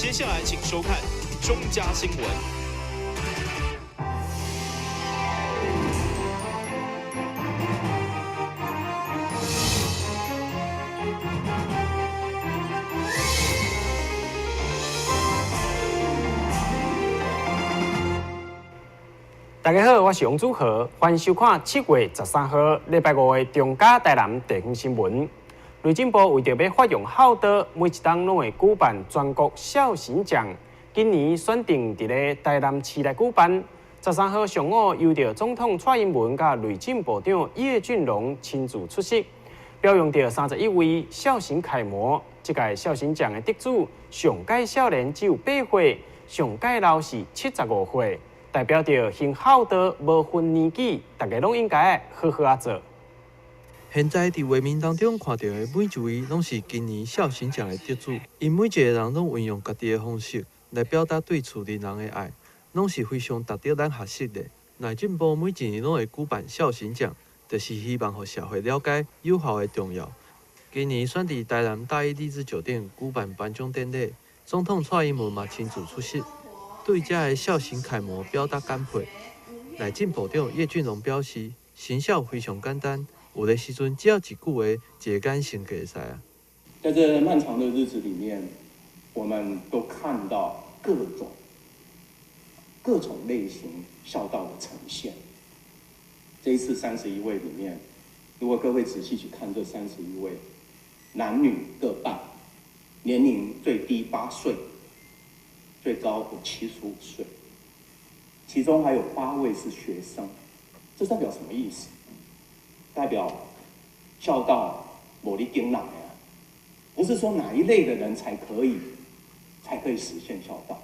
接下來請收看中嘉新聞。大家好，我是王祖豪，歡迎收看7月13號禮拜五的中嘉台南地方新聞。內政部為著欲發揚孝道，每一冬攏會舉辦全國孝行獎。今年選定佇咧台南市來舉辦。13號上午，由著總統蔡英文佮內政部長葉俊榮親自出席，表揚著31位孝行楷模。這屆孝行獎的得主，上屆少年只有8歲，上屆老是75歲。代表著行孝道無分年紀，大家攏應該好好仔做。現在佇畫面當中看著的每一位，攏是今年孝行獎的得主。𪜶每一个人攏運用家己的方式來表達對厝裡人的愛，攏是非常值得咱學習的。內政部每一年攏會舉辦孝行獎，就是希望予社會了解友孝的重要。今年選佇台南大邑麗緻酒店舉辦頒獎典禮，總統蔡英文嘛親自出席。對遮个孝行楷模表達感佩。內政部長葉俊榮表示，行孝非常簡單，有的時陣只要一句話、一個眼神就會使啊。在這漫長的日子裡面，我們都看到各種類型孝道的呈現。這一次31位裡面，如果各位仔細去看這31位，男女各半，年齡最低8歲。最高有75歲，其中還有8位是學生，這代表什麼意思？代表孝道無咧揀人啊，不是說哪一類的人才可以實現孝道。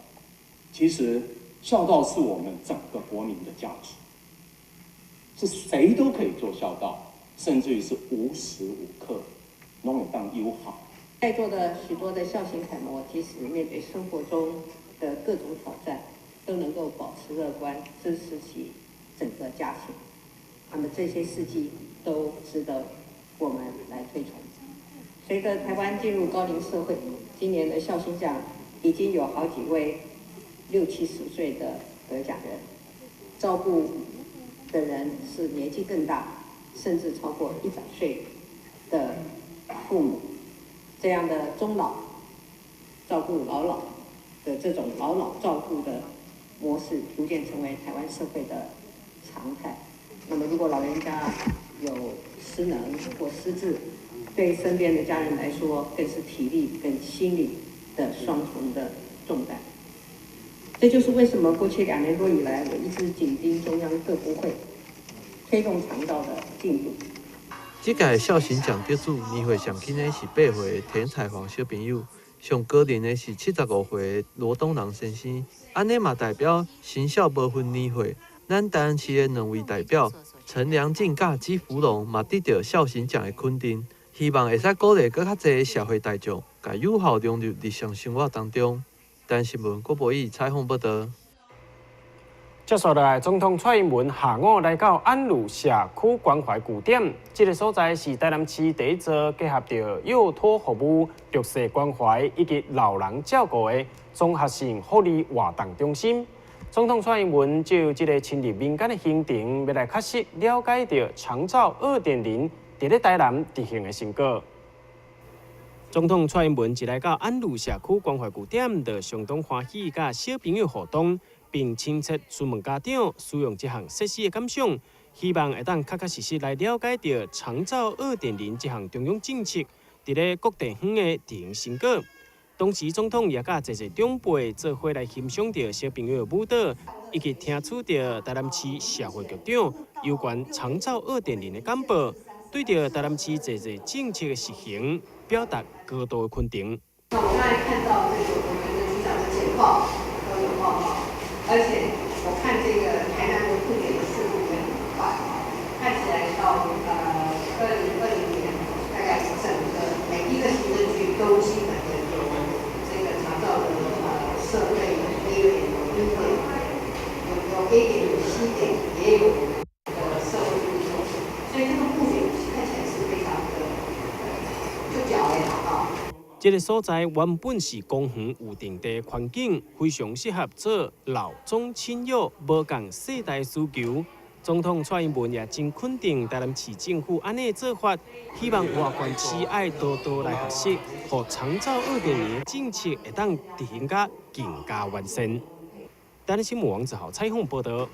其實孝道是我們整個國民的價值，是誰都可以做孝道，甚至於是無時無刻攏會當友孝。在座的許多的孝行楷模，即使面對生活中的各種挑戰，都能夠保持樂觀，支持起整個家庭。那麼這些事蹟都值得我們來推崇。隨着台灣進入高齡社會，今年的孝行獎已經有好幾位六七十歲的得獎人，照顧的人是年紀更大，甚至超過100歲的父母。這樣的終老照顧老老的這種老老照顧的模式，逐漸成為台灣社會的常態。那麼，如果老人家有失能或失智，對身邊的家人來說，更是體力跟心理的雙重的重擔。這就是為什麼過去2年多以來，我一直緊盯中央各部會推動長照的進度。這屆孝行獎得主年歲上輕的是8歲的田彩煌小朋友，上高齡的是75歲的羅東郎先生。按呢嘛代表行孝無分年歲。咱台南市的兩位代表陳良進佮姬福龍嘛得著孝行獎的肯定，希望會使鼓勵閣較濟社會大眾，共友孝融入日常生活當中。台南新聞郭博義採訪報導。接紲來，總統蔡英文下午來到安魯社區關懷據點，這个所在是台南市第一座結合著幼托服務、弱勢關懷以及老人照顧的綜合性福利活動中心。總統蔡英文藉由這个深入民間的行程，欲來確實了解著長照2.0佇咧台南執行的成果。總統蔡英文一來到安魯社區關懷據點，就相當歡喜，佮小朋友互動。並親切詢問家長使用這項設施的感想，希望會當確確實實來了解著長照2.0這項中央政策，佇咧各地方的執行成果。同時，總統也佮濟濟長輩做伙來欣賞著小朋友的舞蹈，以及聽取著台南市社會局長有關長照2.0的簡報，對著台南市濟濟政策的實行表達高度的肯定。我剛才看到這個我們的局長的簡報都有報告。而且我看這個台南的布點的速度也很快，看起來到2020年，大概整個每一個行政區都基本的有這個長照的設備，有 A 點有 B 點，有 A 點有 C 點，也有社會福利中心，所以這個布點看起來是非常的就較為好啊。這這个所在原本是公園有田地環境，非常適合做老中青幼無仝世代需求。總統蔡英文也真肯定台南市政府按呢做法，希望外縣市愛多多來學習，予長照2.0政策會當執行甲更加完善。台南新聞王子豪採訪報導。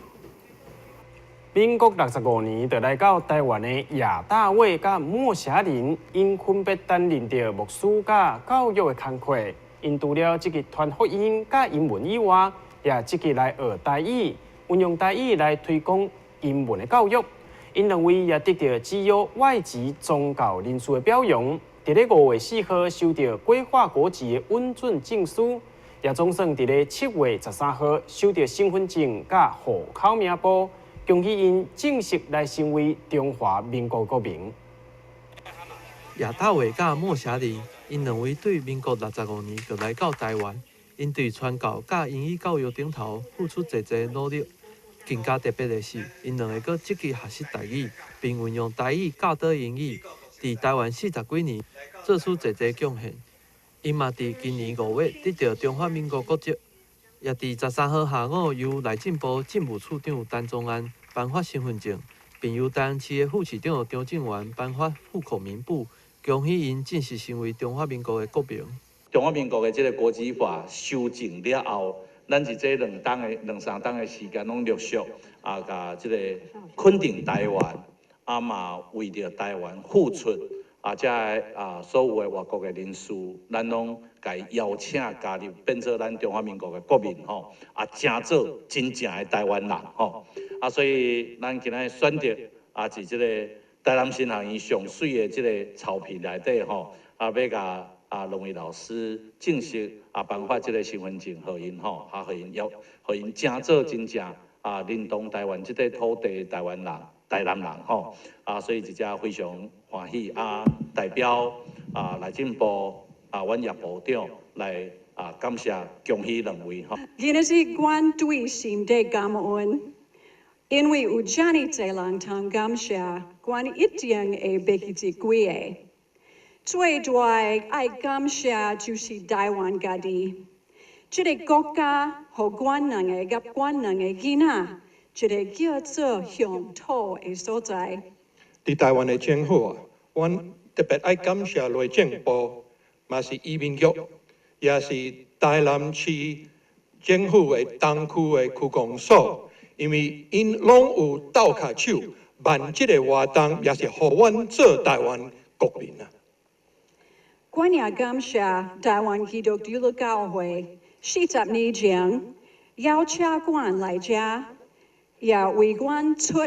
民國65年就來到台灣的葉大衛佮莫霞林，𪜶分別擔任著牧師佮教育的工課。𪜶除了積極傳福音佮英文以外，也積極來學台語，運用台語來推廣英文的教育。𪜶兩位也得著主要外籍宗教人士的表揚。佇咧5月4號收著歸化國籍的允准證書，也總算佇咧7月13號收著身份證佮戶口名簿，恭喜𪜶正式來成為中華民國國民。葉大衛佮莫霞林，𪜶兩位對民國65年就來到台灣，𪜶對傳教佮英語教育頂頭付出濟濟努力。更加特別的是，𪜶兩个閣積極學習台語，並運用台語教導英語，佇台灣40幾年做出濟濟貢獻。𪜶嘛佇今年5月得著中華民國國籍，也佇13號下午由內政部政務處長陳宗彥頒發身份證，並由台南市的副市長張正元頒發戶口名簿，恭喜𪜶正式成為中華民國的國民。中華民國的這个國籍法修正了後，咱佇這兩冬的兩三冬的時間，攏陸續啊，共這个肯定台灣，啊嘛為著台灣付出啊，遮个啊所有的外國的人士，咱攏共伊邀請加入，變做咱中華民國的國民吼，啊，成做真正的台灣人吼，啊，所以咱今仔日選擇啊，佇這个台南神學院上媠的這个草皮內底吼，啊，欲共啊兩位老師正式啊頒發這个身份證予𪜶吼，啊，予𪜶邀，予𪜶成做真正啊認同台灣這塊土地的台灣人、台南人吼，啊，所以佇遮非常歡喜啊，代表啊內政部啊，阮葉部長來啊感謝恭喜兩位吼。今仔日阮對心底感恩，因為有遮爾濟人通感謝，阮一定會袂記這幾个。最大的愛感謝就是台灣家己，這个國家予阮兩个佮阮兩个囡仔一个叫做鄉土的所在。佇台灣的政府啊，阮特別愛感謝內政部，嘛是移民局，也是台南市政府的東區的區公所，因為𪜶攏有鬥跤手辦這个活動，也是予阮做台灣國民啊。阮也感謝台灣基督徒教會40年前邀請阮來遮，也為阮出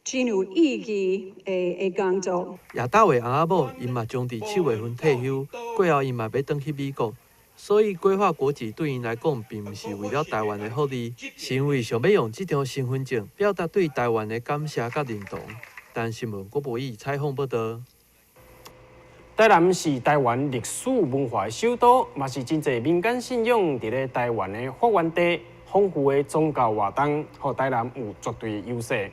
真有意義的工作。葉大衛翁仔某𪜶嘛將佇7月份退休，過後𪜶嘛欲轉去美國，所以歸化國籍對𪜶來講，並毋是為了台灣的福利，是因為想欲用這張身份證表達對台灣的感謝佮認同。台新聞郭博義採訪報導。台南是台灣歷史文化的首都，嘛是真濟民間信仰佇咧台灣的發源地，豐富的宗教活動，予台南有絕對的優勢。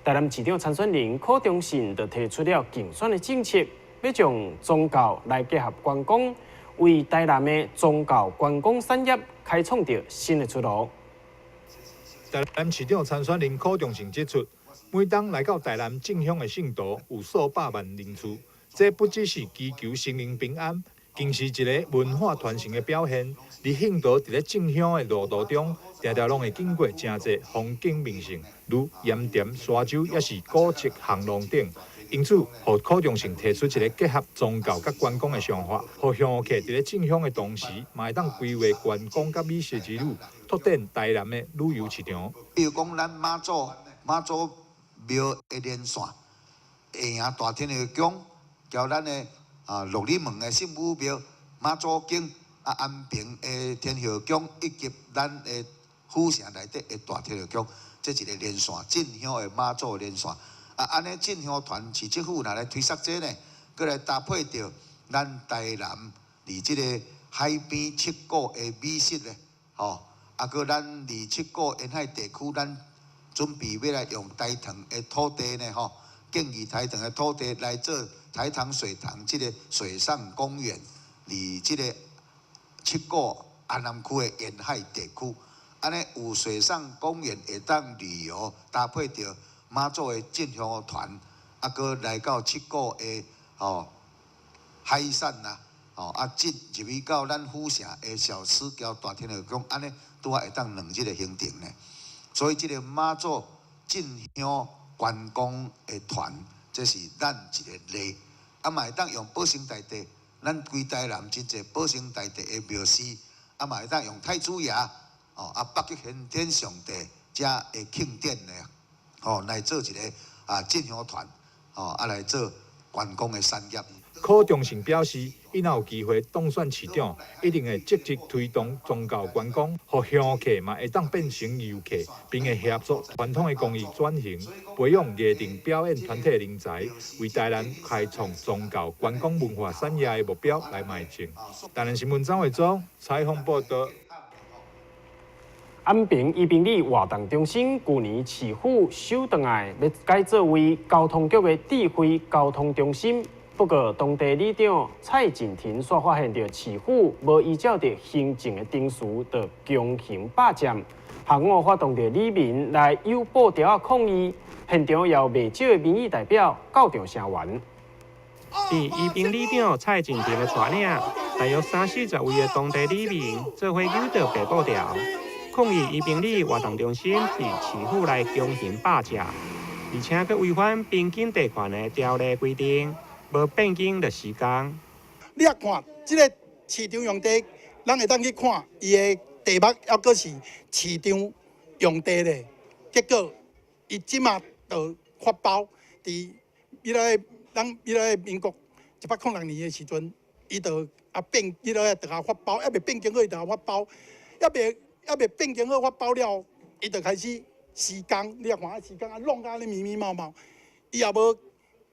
台南市長參選人柯忠信就提出了競選的政策，欲將宗教來結合觀光，為台南的宗教觀光產業開創著新的出路。台南市長參選人柯忠信指出，每冬來到台南進香的信徒有數百萬人次。這不只是祈求心靈平安，更是一个文化傳承的表現。而信徒佇咧進香的路途中，定定攏會經過誠濟風景名勝，如鹽田、沙洲，抑是古蹟烘爐等。因此，予柯忠信提出一个結合宗教佮觀光的想法，予香客佇咧進香的同時，嘛會當規劃觀光佮美食之旅，拓展台南的旅遊市場。比如講，咱媽祖媽祖廟的連線，下營大天后宮。交咱的啊，鹿耳門的聖母廟、媽祖宮、啊安平的天后宮，以及咱的府城內底的大天后宮，這一个連線進香的媽祖連線。啊，按呢進香團市政府若來推捒這呢，閣來搭配著咱台南佇這个海邊七股的美食咧，吼，啊，閣咱佇七股沿海地區，咱準備欲來用台糖的土地呢，吼，建議台糖的土地來做台糖水塘這个水上公園，佇這个七股安南區的沿海地區，按呢有水上公園會當旅遊，搭配著媽祖的進香團，啊，閣來到七股的吼海產啦，吼啊進入去到咱府城的小獅橋大天后宮，按呢拄仔會當2日的行程呢。所以這個媽祖進香觀光的團，這是咱一个例，啊嘛會當用保生大帝，咱規台南真濟保生大帝的廟寺，啊嘛會當用太子爺，哦啊北極玄天上帝遮的慶典呢，吼來做一个啊進香團，吼啊來做觀光的產業。柯忠信表示，伊若有機會當選市長，一定會積極推動宗教觀光，予香客嘛會當變成遊客，並會協助傳統的工藝轉型，培養藝陣表演團體人才，為台南開創宗教觀光文化產業的目標來邁進。台南新聞張偉忠採訪報道。安平宜平里活動中心舊年市府收轉來，欲改做為交通局的智慧交通中心。不過，當地里長蔡錦廷煞發現著市府無依照著行政的程序，就強行霸佔。下午發動著里民來有布條仔抗議，現場也有袂少的民意代表到場聲援。佇宜平里長蔡錦廷的帶領，大約三四十位的當地里民做伙扭著白布條，抗議宜平里活動中心佇市府來強行霸佔，而且閣違反變更地權的條例規定。無變更就施工。你也看，這个市場用地，咱會當去看伊的地目，猶閣是市場用地咧。結果，伊這馬就發包，佇彼个咱彼个民國106年的時陣，伊就啊變，彼个就共發包，猶未變更好，伊就共發包，猶未變更好發包了，伊就開始施工。你也看啊，施工啊弄甲按呢密密麻麻，伊也無。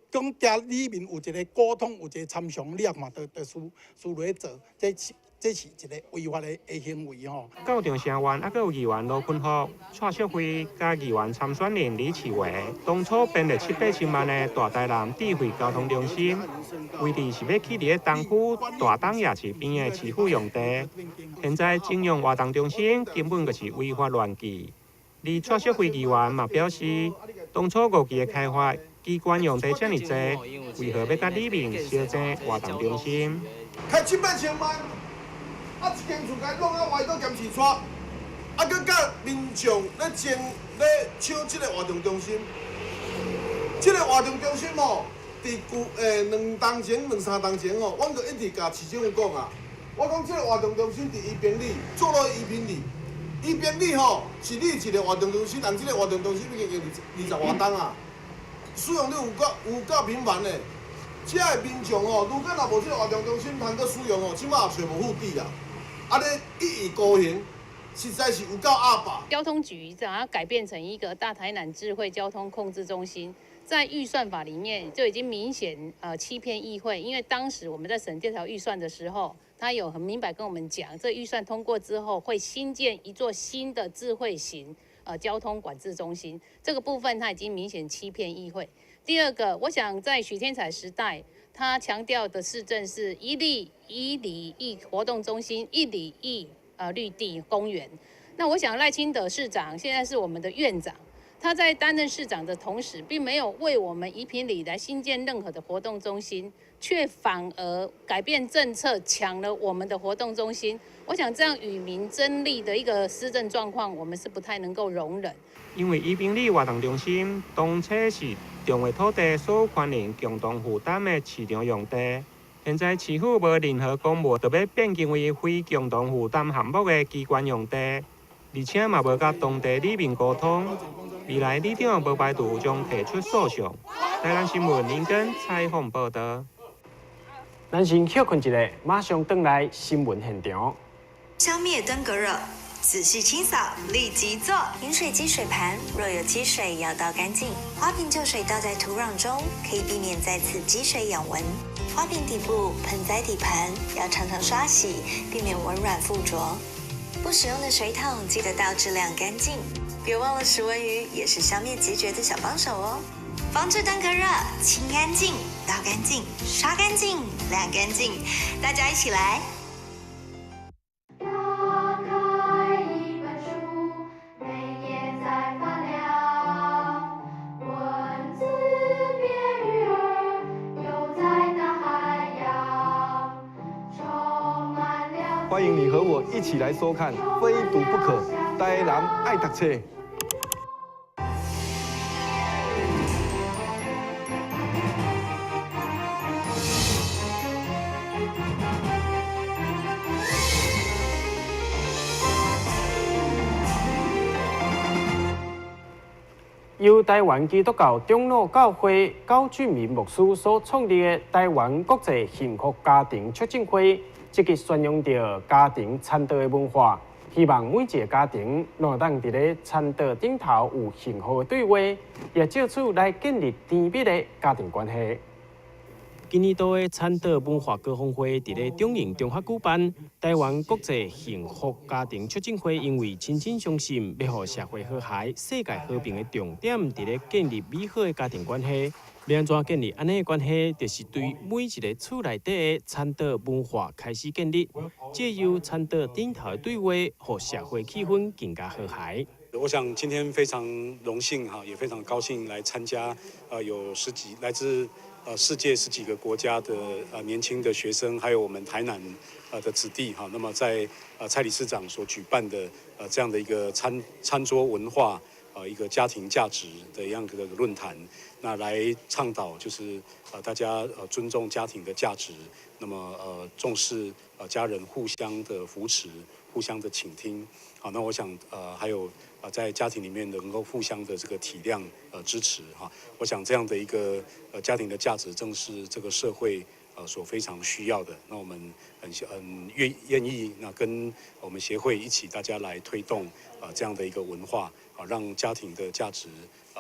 講佮里民有一个溝通，有一個參詳，你也看著著輸輸落去做，這是一个違法的行為吼。到場聲援，猶閣有議員羅坤福、蔡淑慧佮議員參選人李啟維，當初編列七八千萬的大台南智慧交通中心，位置是欲起佇咧東區大東夜市邊的市府用地，現在徵用活動中心根本就是違法亂紀。而蔡淑慧議員嘛表示，當初五期的開發。機關用地遮爾濟，為何欲佮里民相爭活動中心？開七八千萬，啊一間厝共弄啊歪倒兼市帶，啊閣佮民眾咧爭咧搶這个活動中心，這个活動中心吼，佇舊2冬前、2、3冬前吼，阮就一直共市政府講啊，我講這个活動中心佇宜平里，坐落宜平里，宜平里吼是你一个活動中心，人這个活動中心已經20外冬啊。使用率有夠頻繁的，遮的民眾吼，如果若無這个活動中心通閣使用吼，這馬也揣無腹地啊！按呢一意孤行，實在是有夠鴨霸。交通局把它改變成一個大台南智慧交通控制中心，在預算法裡面就已經明顯欺騙議會，因為當時我們在審這條預算的時候，他有很明白跟我們講，這預算通過之後會新建一座新的智慧型交通管制中心，這個部分他已經明顯欺騙議會。第二個，我想在許添財時代，他強調的市政是一里一里一活動中心，一里一綠地公園。那我想賴清德市長現在是我們的院長，他在擔任市長的同時，並沒有為我們宜平里來新建任何的活動中心，卻反而改變政策，搶了我們的活動中心。我想這樣與民爭利的一個施政狀況，我們是不太能夠容忍。因為宜平里活動中心當初是重劃土地所有權人共同負擔的市場用地，現在市府無任何公文，就欲變更為非共同負擔項目的機關用地，而且嘛無佮當地里民溝通。未來里長無排除將提出訴訟。台南新聞林根採訪報道。咱先歇睏一下，馬上轉來新聞現場。消滅登革熱，仔細清掃，立即做。飲水機水盤若有積水，要倒乾淨。花瓶舊水倒在土壤中，可以避免再次積水養蚊。花瓶底部、盆栽底盤要常常刷洗，避免蚊卵附着。不使用的水桶記得倒置晾乾淨。別忘了食蚊魚也是消滅孑孓的小幫手哦。防治登革熱，清乾淨，倒乾淨、刷乾淨、晾乾淨，大家一起來。打開一本書，每頁在發亮，文字變魚兒，游在大海洋，充滿了。歡迎你和我一起來收看《非讀不可》，台南愛讀冊。由台灣基督教長老教會高俊明牧師所創立的台灣國際幸福家庭促進會，積極宣揚著家庭餐桌的文化，希望每一個家庭攏會當佇咧餐桌頂頭有幸福的對話，也藉此來建立甜蜜的家庭關係。今年度的餐桌文化高峰會佇咧中營中學舉辦，台灣國際幸福家庭促進會因為深深相信，欲予社會和諧、世界和平的重點，佇咧建立美好的家庭關係。欲按怎建立按呢个關係，就是對每一个厝內底的餐桌文化開始建立，藉由餐桌頂頭的對話，予社會氣氛更加和諧。我想今天非常榮幸哈，也非常高興來參加，有十幾來自世界十幾個國家的年輕的學生，還有我們台南的子弟哈。那麼在蔡理事長所舉辦的這樣的一個餐桌文化一個家庭價值的一樣的論壇，那來倡導就是大家尊重家庭的價值，那麼重視家人互相的扶持、互相的傾聽。好，那我想還有在家庭裡面能夠互相的這個體諒支持哈，我想這樣的一個家庭的價值，正是這個社會所非常需要的。那我們很願意那跟我們協會一起，大家來推動這樣的一個文化啊，讓家庭的價值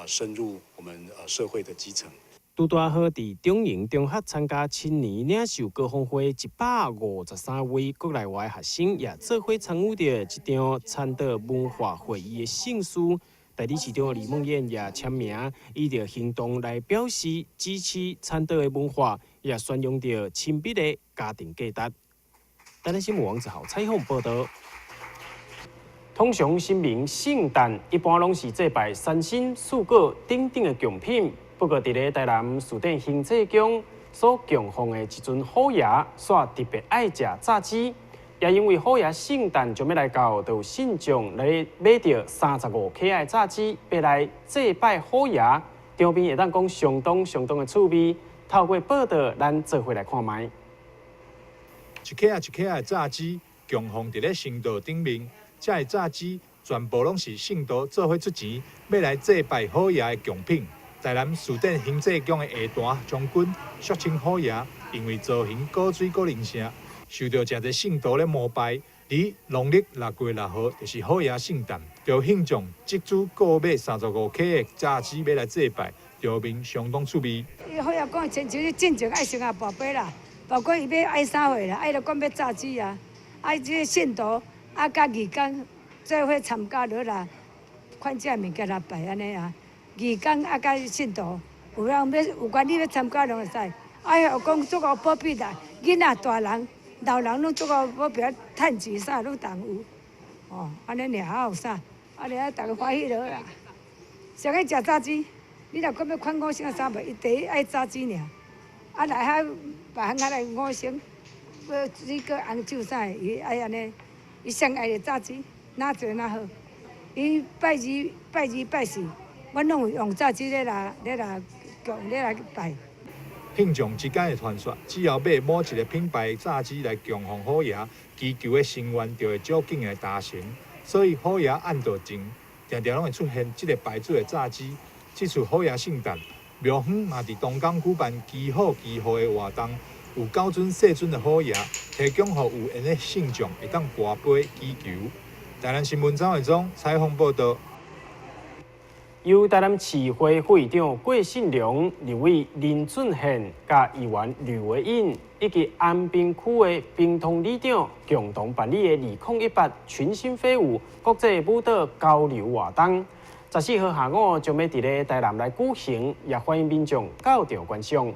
深入我們社會的基層。拄拄好佇中營中學參加青年領袖高峰會153位國內外學生，也做伙參與著這場餐桌文化會議的盛事。代理市長李孟諺也簽名，以著行動來表示支持餐桌的文化，也宣揚著親密的家庭價值。台南新聞王子豪採訪報道。通常神明聖誕一般攏是祭拜三牲、水果等等的貢品。不過，佇咧台南士典興濟宮所供奉的一尊虎爺，煞特別愛食炸雞。也因為虎爺聖誕就欲來到，就有信眾來買著35克的炸雞，欲來祭拜虎爺，場面會當講相當相當的趣味。透過報道，咱做伙來看覓。一克仔一克仔的炸雞供奉佇咧神道頂面，這个炸雞全部攏是信徒做伙出錢，欲來祭拜虎爺的貢品。台南士典興濟宮的下壇將軍，俗稱虎爺，因為造型古錐古靈聖，受到誠濟信徒咧膜拜。佇農曆6月6號，就是虎爺聖誕，就信眾集資購買35克的炸雞欲來祭拜，場面相當趣味。伊虎爺講，親像你進前愛先啊跋杯啦，包括伊欲愛啥貨啦，愛就講欲炸雞啊，愛這個信徒啊，佮義工做伙參加落來，款這物件來拜按呢啊。義工啊，佮信徒，有人欲有關你欲參加攏會使。哎呀，講足夠保庇啦，囡仔、大人、老人攏足夠保庇，趁錢啥攏同有。哦，按呢爾，還有啥？按呢啊，逐家歡喜落啦。上愛食炸雞，你若講欲款五星啥無？伊第一愛炸雞爾。啊來遐別項來五星，欲水果紅酒啥，伊愛按呢，伊上愛的炸雞，哪濟哪好。伊拜二、拜二、拜四。阮攏有用炸雞咧來咧來供咧來拜。信眾之間的傳說，只要買某一個品牌的炸雞來供奉虎爺，祈求的心願就會足緊來達成。所以虎爺按道前，定定攏會出現這個牌子的炸雞。這次虎爺聖誕，廟方嘛佇東港舉辦祈福祈福的活動，有9尊細尊的虎爺，提供予有緣的信眾會當跋杯祈求。台南新聞張偉忠採訪報道。由台南市會副議長郭信良、立委林俊憲、佮議員呂維穎以及安平區的平通里長共同辦理的2018群星飛舞國際舞蹈交流活動，14號下午將欲佇咧台南來舉行，也歡迎民眾到場觀賞。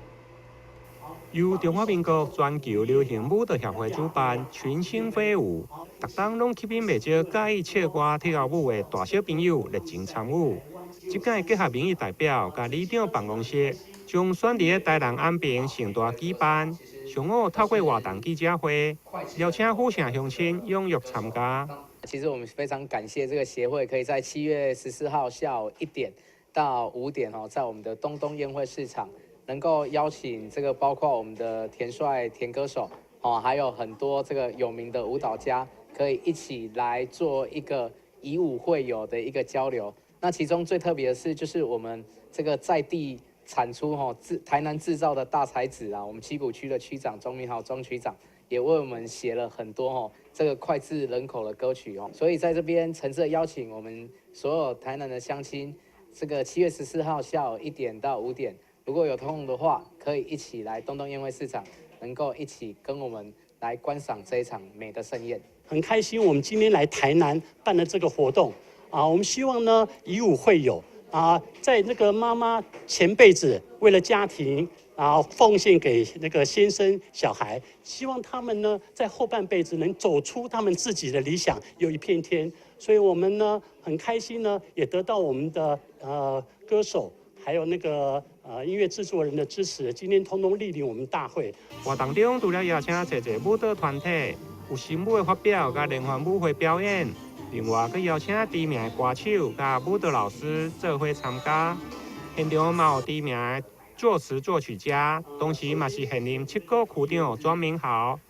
由中華民國全球流行舞蹈協會主辦，群星飛舞，逐冬攏吸引袂少佮意唱歌跳舞的大小朋友熱情參與。這擺結合民意代表佮里長辦公室，將選佇台南安平盛大舉辦。上午透過活動記者會，邀請府城鄉親踴躍參加。其實我們非常感謝這個協會，可以在7月14號下午1點到5點哦，在我們的東東宴會市場，能夠邀請這個包括我們的田帥田歌手哦，還有很多這個有名的舞蹈家，可以一起來做一個以舞會友的一個交流。那其中最特別的是，就是我們這個在地產出吼台南製造的大才子啊，我們七股區的區長莊明豪莊區長也為我們寫了很多吼這個膾炙人口的歌曲哦。所以在這邊誠摯邀請我們所有台南的鄉親，這個7月14號下午1點到5點。如果有空的話，可以一起來東東宴會市場，能夠一起跟我們來觀賞這一場美的盛宴。很開心，我們今天來台南辦了這個活動啊，我們希望呢以舞會友啊，在那個媽媽前輩子為了家庭啊奉獻給那個先生小孩，希望他們呢在後半輩子能走出他們自己的理想，有一片天。所以我們呢很開心呢，也得到我們的歌手。還有那個音樂製作人的支持，今天通通蒞臨我們大會。活動中除了邀請濟濟舞蹈團體，有新舞的發表佮連環舞會表演，另外閣邀請知名的歌手佮舞蹈老師做伙參加。現場嘛有知名的作詞作曲家，同時嘛是現任七股區長莊明豪。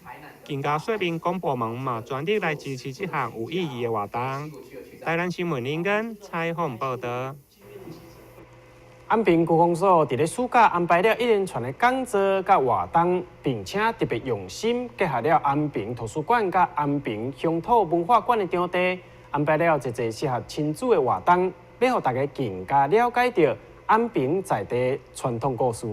更加說明公部門嘛全力來支持這項有意義的活動。台南新聞林根採訪報導。安平區公所佇咧暑假安排了一連串的講座佮活動，並且特別用心結合了安平圖書館佮安平鄉土文化館的場地，安排了濟濟適合親子的活動，欲予大家更加了解著安平在地傳統故事。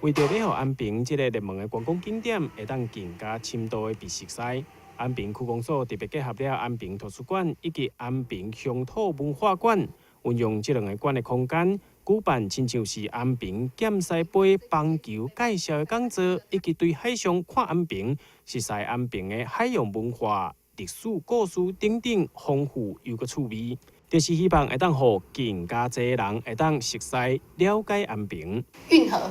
為著欲予安平這个熱門的觀光景點會當更加深度的被熟悉，安平區公所特別結合了安平圖書館以及安平鄉土文化館。運用這兩个館的空間，舉辦親像是安平劍獅杯棒球介紹的講座，以及對海上看安平、熟悉安平的海洋文化、歷史故事等等豐富又閣趣味，就是希望會當予更加濟人會當熟悉了解安平。運河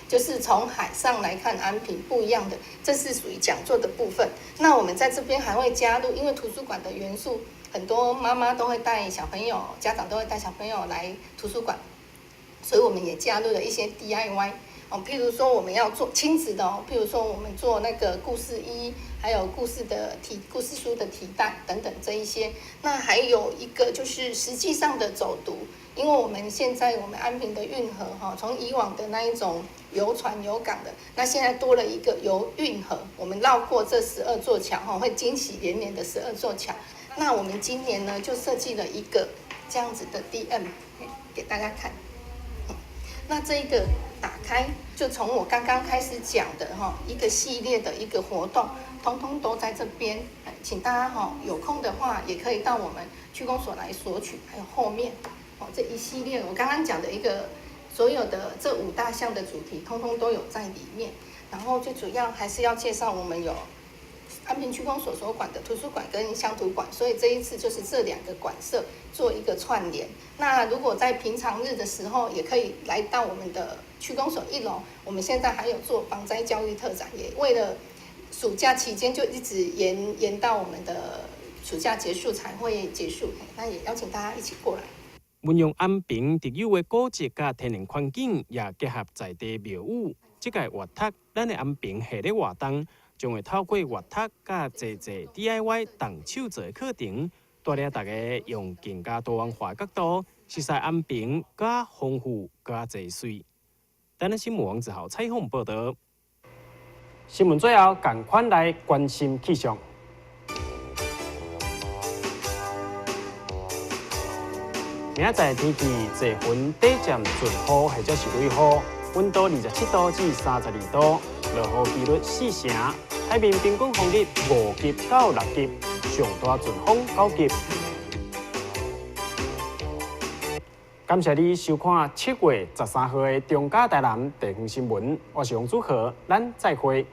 就是從海上來看安平不一樣的，這是屬於講座的部分。那我們在這邊還會加入，因為圖書館的元素。很多媽媽都會帶小朋友，家長都會帶小朋友來圖書館，所以我們也加入了一些 DIY 哦，譬如說我們要做親子的哦，譬如說我們做那個故事衣，還有故事的提故事書的提袋等等這一些。那還有一個就是實際上的走讀，因為我們現在我們安平的運河哈，從以往的那一種遊船遊港的，那現在多了一個遊運河，我們繞過這12座橋哈，會驚喜連連的十二座橋。那我們今年呢，就設計了一個這樣子的 DM 給大家看。那這一個打開，就從我剛剛開始講的哈，一個系列的一個活動，通通都在這邊。請大家哈有空的話，也可以到我們區公所來索取。還有後面哦這一系列我剛剛講的一個所有的這五大項的主題，通通都有在裡面。然後最主要還是要介紹我們有安平區公所所管的圖書館跟鄉土館，所以這一次就是這兩個館舍做一個串聯。那如果在平常日的時候，也可以來到我們的區公所一樓。我們現在還有做防災教育特展，也為了暑假期間就一直延到我們的暑假結束才會結束。那也邀請大家一起過來。運用安平特有的古蹟佮天然環境，也結合在地廟宇，這個閱讀咱的安平系列活動，將會透過閱讀佮濟濟 DIY 動手做的課程，帶領大家用更加多元化角度，熟悉安平，較豐富、較濟媠。台南新聞王子豪採訪報導。新聞最後，仝款來關心氣象。明仔載天氣，濟雲短暫陣雨或者是雷雨，溫度27度至32度，落雨幾率4成。海面平均風力5級到6級，上大陣風9級。感謝你收看7月13號的中嘉台南地方新聞，我是王祖和，咱再會。